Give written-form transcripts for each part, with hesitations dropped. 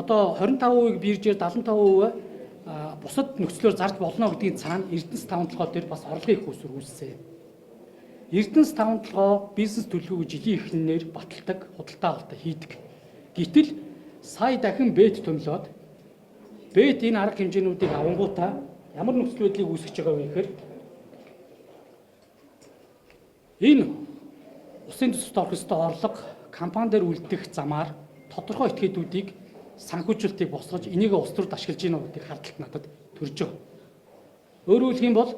одоо 25%-ийг биржээр 75% бусад нөхцлөөр зарж болно гэдгийн цаана Эрдэнэс 5 толгой дээр бас орлогын их үүсвэр үүссэн. Эрдэнэс 5 толгой бизнес төлөвлөгөөг жилийн эхнээр баталдаг, худалдаа авалтаа хийдэг. Гэтэл сая дахин бет томлоод бет энэ арга хэмжээнүүдийг авангуудаа ямар нөхцөл байдлыг үүсгэж байгаа вэ гэхээр энэ усын төсөвт орох ёстой орлого компани дээр үлдэх замаар тодорхой этгээдүүдийг санхүүжүүлэлтийг босгож энийг улс төрд ашиглаж гинэ гэдгийг хардталт надад төрж байгаа. Өөрөөр хэлэх юм бол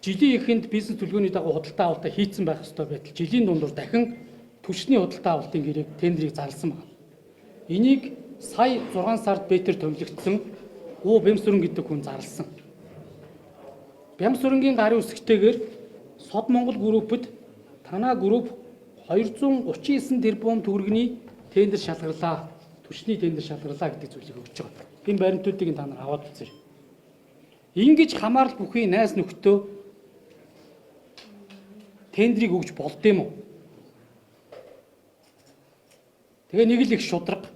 жилийн эхэнд бизнес төлөвлөгөөний дагуу худалдаа авалтаа хийцэн байх ёстой байтал жилийн дундуур дахин түвшний худалдаа авалтын гэрээг тендрийг зарласан байна. Энийг сая 6 сард бетер томилогдсон Уу Бямсүрэн гэдэг хүн зарласан. Бямсүрэнгийн гарын үсгтэйгээр Сод Монгол группэд танаа групп 239 тэрбум төгрөгийн тендер шалгарлаа. Түвшний тендер шалгарлаа гэдэг зүйлийг өгч байгаа. Энэ баримтуудыг та нар аваад үзээрэй. Ингэж хамаарал бүхий найз нөхдөө тендрийг өгч болд юм уу? Тэгээ нэг л их шудраг.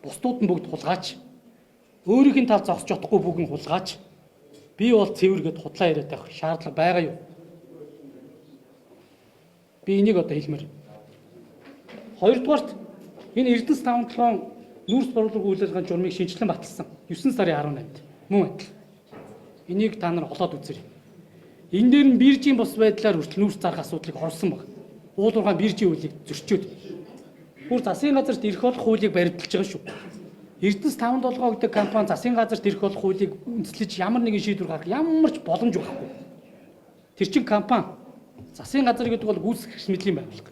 Бусдууд нь бүгд хулгайч. Өөрийнх нь тал зогсож чадахгүй бүгэн хулгайч. Би бол цэвэр гэд худлаа яриад байх шаардлага байгаа юу? Би энийг одоо хэлмээр. Хоёрдугаарт энэ Эрдэнэс 5 7 нүүрс борлуулах үйл ажиллагааны журмыг шинэчлэн баталсан. 9 сарын 18-нд. Мөн адил. Энийг та нар олоод үзээрэй. Энэ дээр нь биржийн бус байдлаар хүртэл нүүрс зарах асуудлыг оруулсан баг. Уулуурхайн биржийн хуулийг зөрчөөд. Бүр засгийн газарт ирэх болох хуулийг баримталж байгаа шүү. Эрдэнэс 5 толгой гэдэг компани засгийн газарт ирэх болох хуулийг үндэслэж ямар нэгэн шийдвэр гаргах ямар ч боломж байхгүй. Тэр чин компани засгийн газар гэдэг бол гүйцэтгэх эрх мэдлийн байгууллага.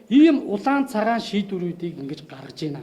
Ийм улаан цагаан шийдвэрүүдийг ингэж гаргаж байна.